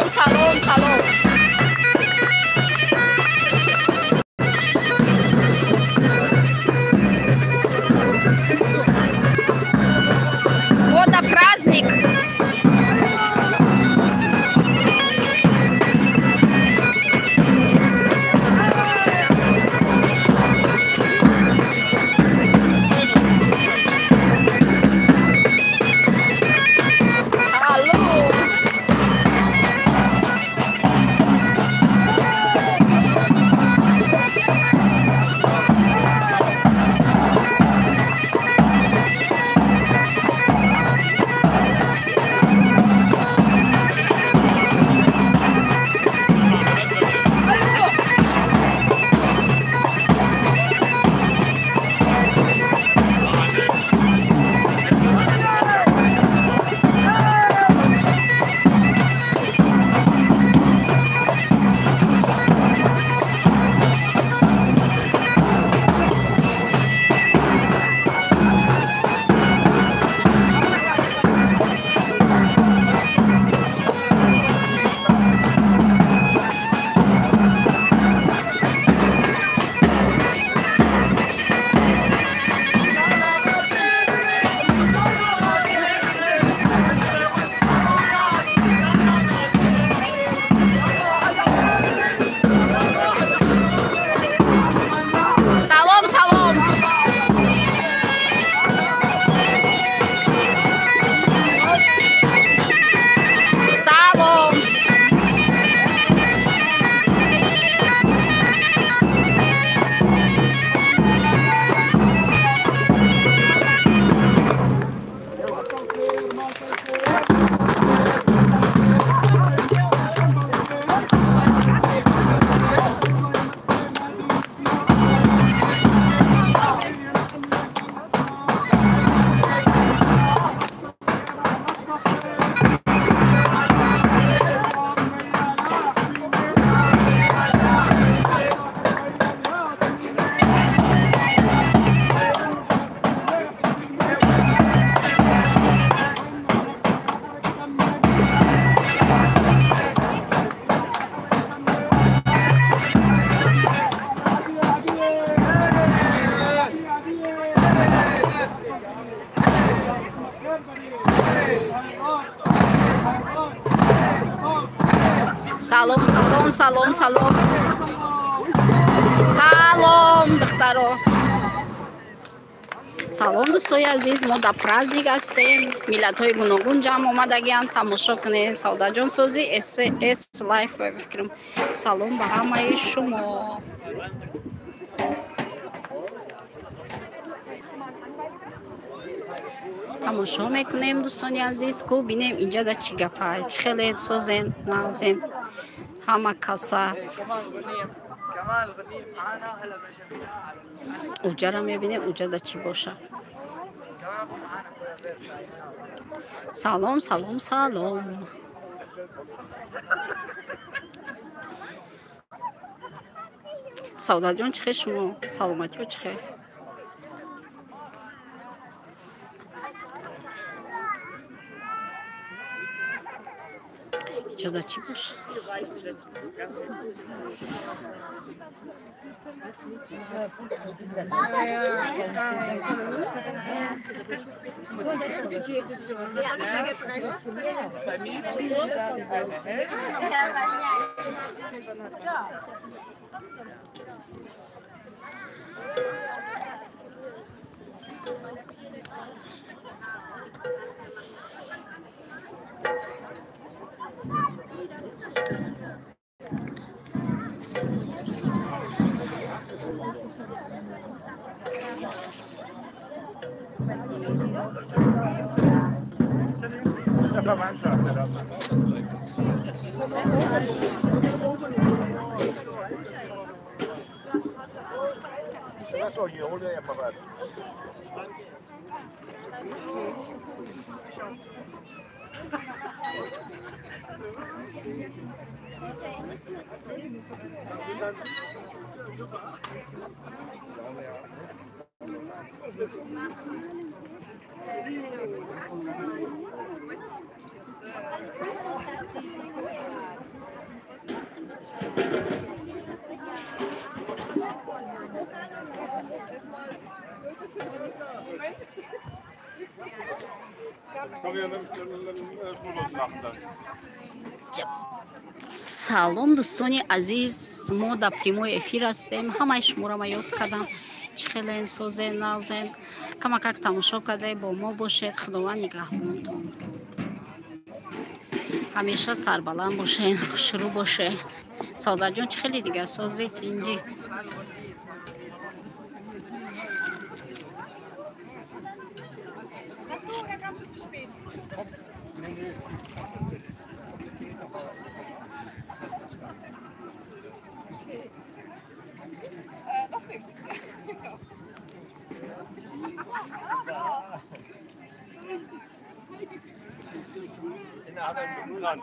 Салом, салом, салом. Вот праздник. Салом, салом, салом, салом. Салом, духтаро. Салом, дӯстои азиз, мо дар праздник ҳастем. Миллатҳои гуногун ҷамъ омадагианд. Тамошо кунед. Савдаҷон Сози СС Лайф фикрам. Салом ба ҳамаи шумо. Тамошо мекунем, дӯстони азиз, ку бинем инҷа да чӣ гапа, чӣ хеле созен, нағзен, ҳама каса. Уҷара мебинем, уҷа да чӣ боша. Салом, салом, салом. Савдаҷон, чӣ хел шумо? Саломатиё чӣ хел? Инҷа чӣ боша? Салом, дӯстони азиз, мо дар прямой эфир ҳастем. Ҳамаи шуморо ма ёд кардам. Чӣ хелен, созен, нағзен? Камакак тамошо карда бо мо бошед. Худованд нигаҳбонтон, ҳамеша сарбаланд бошед, хушрӯ бошед. Савдаҷон, чӣ хеле дига, сози, тинҷӣ? Hat einen Blumenkranz.